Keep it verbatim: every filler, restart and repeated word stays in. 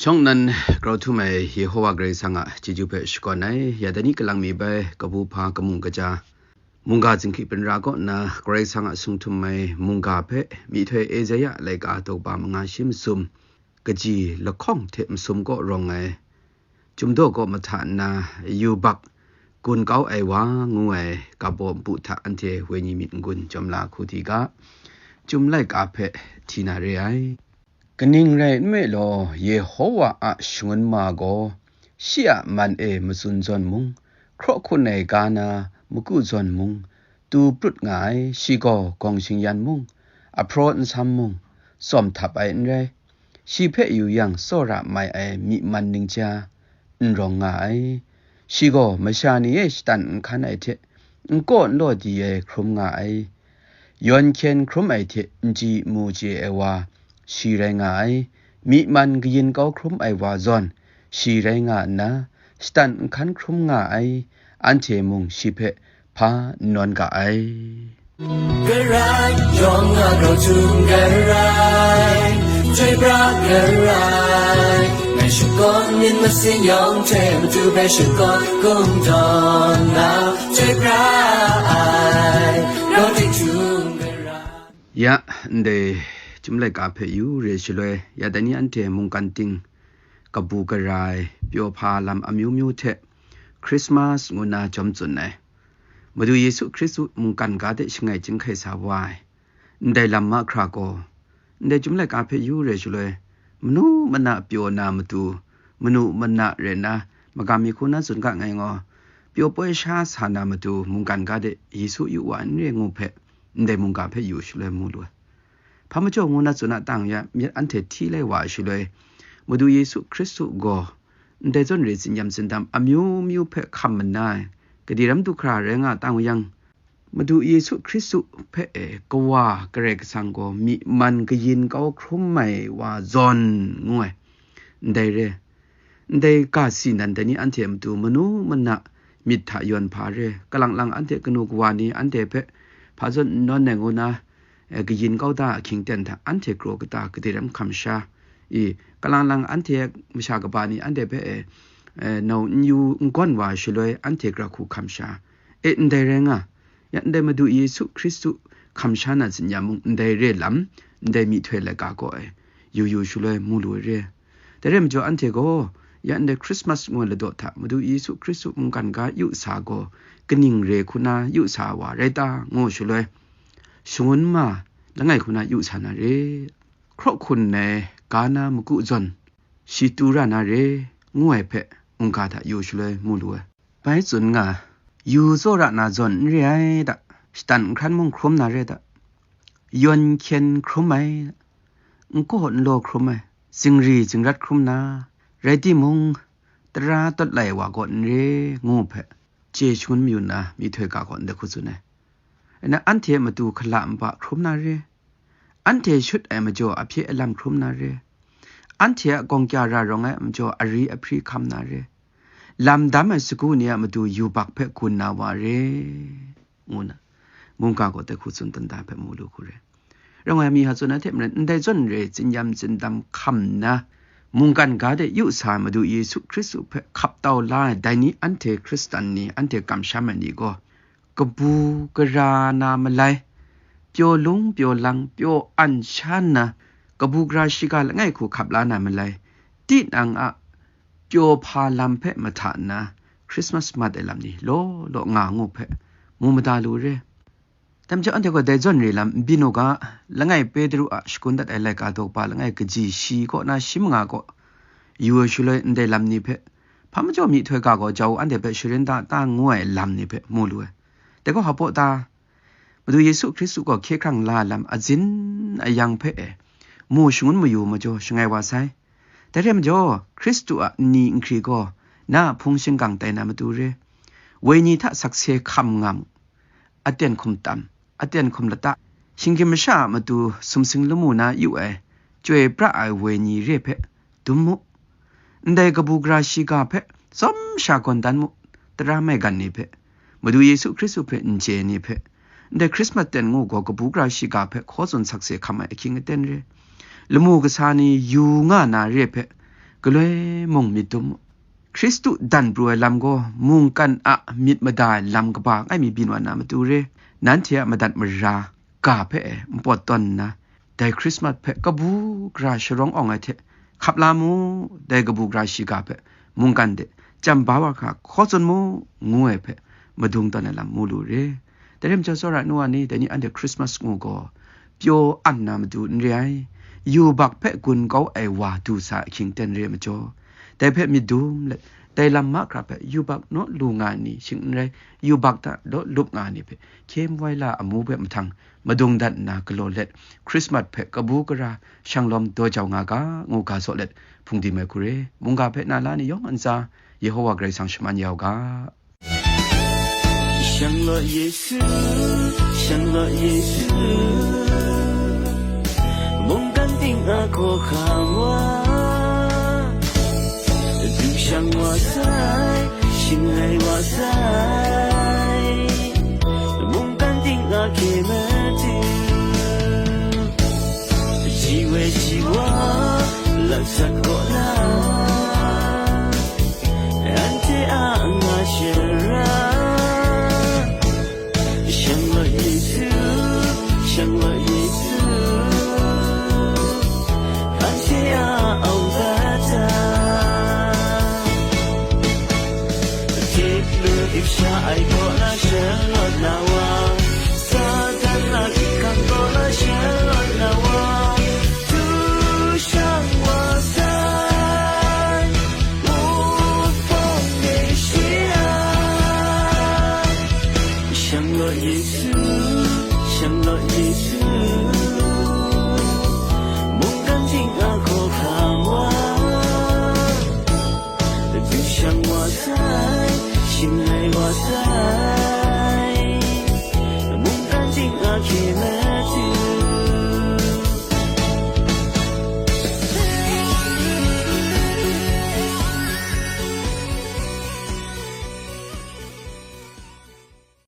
Shawng nnan grau htum ai Yehowa Karai Kasang a chyeju hpe shakawn ai, ya dai ni kalang mi bai kabu hpa kamung kaja, mungga zinghkri pinra kaw nna Karai Kasang a sung htum ai mungga hpe myihtoi Esaia laika daw kaba manga shi masum, kaji lahkawng hte masum kaw rawng ai, Chyum daw kaw mahta nna yubak gun kau ai wa ngu ai ga baw npu hta anhte wenyi myit n-gun jawm la hku di ga, Chyum laika hpe hti na re ai. Kaning rai nme law, Yehowa a shangun ma gaw, shi a man e matsun zawn mung, hkraw hkun ai ga na maku zawn mung, tu prut nga ai, shi gaw gawng shingyan mung, ahpraw nsam mung, tsawm htap ai n rai. Shi hpe yu yang, tsawra mai ai myi man ningja n rawng nga ai. Shi gaw masha ni e shatan n hkan ai hte n kaw n law di ai hkrum nga ai. Yawn hkyen hkrum ai hte n chyi mu chye ai wa shi rai nga ai. Myi man kayin kau hkrum ai wa zawn shi rai nga nna, shatan n hkan hkrum nga ai. Anhte mung shi hpe hpa n nawn ga ai. Karai yawng a grau htum karai, chyoi pra karai, ngai shakawn myit masin yawng hte matu hpe shakawn kung tawn na, chyoi pra ai, grau htum karai. Ya, ndai Chyum laika hpe yu re shaloi, ya dai ni anhte mungkan ting, kabu karai, pyaw hpa lam amyu myu hte Christmas ngu nna jawm tsun ai. Madu Yesu Hkristu mungkan ga de shangai chyinghkai sa wa ai. Ndai lam mahkra gaw, ndai Chyum laika hpe yu re shaloi, manu mana pyaw na matu, manu mana rai nna, magam mi hku na tsun ga ngai ngaw, pyaw poi sha sa na matu, mungkan ga de Yesu yu wa n re ngu hpe, ndai mungga hpe yu shaloi mu lu ai. Hpa majaw ngu na tsun a tang ya, myit anhte hti lai wa ai shaloi, Madu Yesu Hkristu gaw ndai zawn re tsinyam tsindam amyu myu hpe hkam manna ai, kadi ram du hkra rai nga tang yang, Madu Yesu Hkristu hpe e Kawa Karai Kasang gaw myi man kayin kau hkrum ai wa zawn ngu ai. Ndai re, ndai ga si nan dai ni anhte a matu manu mana myit hta yawn hpa re, kalang lang anhte kanu kawa ni anhte hpe hpa zawn n nawn ai ngu na, eh, kayin kau da ahkying ten hta anhte kraw kata kade ram hkam sha, i, kalang lang anhte masha kaba ni anhte hpe, eh, eh, nau n yu n gawn wa shaloi anhte gara hku hkam sha, e, ndai rai nga, ya ndai Madu Yesu Hkristu hkam sha na tsin ya mung, ndai re lam, ndai myihtoi laika gaw ai, yu yu shaloi mu lu ai re. Dai rai majaw anhte gaw, ya ndai Christmas ngu ai ladaw hta Madu Yesu Hkristu mungkan ga yu sa gaw, kaning re hku na yu sa wa rai ta, ngu shaloi, shangun ma langai hku na yu sa na re. Hkraw hkun ai ga na maku zawn, shi tu ra na re, ngu ai hpe mungga hta yu shaloi mu lu ai. Bai tsun nga, yu tsawra na zawn n re ai da, shatan n hkran mung hkrum na re da, yawn hkyen hkrum ai, n kaw n law hkrum ai, zingri zingrat hkrum na, rai timung, tara tawt lai wa gaw n re, ngu hpe, chye shangun mayu nna, myihtoi ga gaw ndai hku tsun ai. Nna anhte a matu hkala npa hkrum na re, anhte shut ai majaw ahpye alam hkrum na re, anhte a gawng kya ra rawng ai majaw ari ahpri hkam na re, lam dam ai sagu ni a matu yubak hpe gun na wa re, ngu na, mungga gaw dai hku tsun dan da hpe mu lu hku re. Rang ai mi ha tsun ai hte maren, ndai zawn re tsinyam tsindam hkam nna, mungkan ga de yu sa ai Madu Yesu Hkristu hpe hkap tau la ai dai ni anhte Hkristan ni anhte kamsham ai ni gaw, kabu gara na malai, pyaw lung pyaw lang pyaw an sha nna, kabu gara shiga langai hku hkap la na malai, tinang a pyaw hpa lam hpe mahta nna, Christmas mat ai lam ni law law nga ngu hpe mu mada lu re. Dai majaw anhte gaw dai zawn re lam n byin u ga, langai Petru a shakun dat ai laika daw kaba langai kaji shi kaw na shi manga kaw yu ai shaloi ndai lam ni hpe, hpa majaw myihtoi ga gaw jau anhte hpe sharin da ta ngu ai lam ni hpe mu lu ai. Dai gaw hpa baw ta? Madu Yesu Hkristu gaw hkye hkrang la lam azin ayang hpe e, mu shangun mayu majaw shangai wa sai. Dai re majaw, Hkristu a nni nhkri gaw na a hpung shingkang tai na matu re, wenyi hta sakse hkam nga mu, aten hkum tam, aten hkum lata, shinggyim masha a matu sumsing lamu na yu ai, chyoi pra ai wenyi re hpe dum mu. Ndai kabu gara shiga hpe tsawm sha gawn dan mu, tara maigan ni hpe, Madu Yesu Hkristu hpe n chye ni hpe, ndai Hkrismat ten ngu gaw kabu gara shiga hpe hkaw tsun sakse hkam ai ahkying aten re, lamu kasa ni yu nga na re hpe, galoi mung myit dum u. Hkristu dan pru ai lam gaw mungkan a myit mada ai lam kaba ngai mi byin wa na matu re, nanhte a madat mara ga hpe e npawt tawn nna, dai Hkrismat hpe kabu gara sharawng awng ai hte hkap la mu, dai kabu gara shiga hpe mungkan de chyam ba wa hkra hkaw tsun mu, ngu ai hpe madung tawn ai lam mu lu re. Dai rai majaw, tsawra ai nu wa ni, dai ni anhte Hkrismat ngu gaw pyaw an na matu n re ai, yubak hpe gun kau ai wa du sa ahkying ten re ai majaw, dai hpe myit dum let, dai lam mahkra hpe yubak naw lu nga ai ni shing n rai, yubak hta law lup nga ai ni hpe hkye mawai la amu hpe mahtang madung dat nna galaw let, Hkrismat hpe kabu gara shanglawm daw jau nga ga, ngu ga saw let, hpungdim ai hku re, mungga hpe na la ni yawng a ntsa, Yehowa Karai Kasang shaman ya u ga. 想落耶稣，想落耶稣，梦甘定啊可看我，就像我在，心爱我在，梦甘定啊给么定。 Jiwe jiwa, laksak kola, ante a nga shara, shang lo Yesu, shang lo Yesu, ante a aung bata. Tip lu tip sha ai kaw na shalawt na wa, Satan a hkam kaw na shalawt na wa, tu shang wa sai, Wunpawng Meshia. Shang law Yesu, shang law Yesu, mungkan ting a hkawhkam wa, du shang wa sai, shing ai wa sai, mungkan ting a hkye me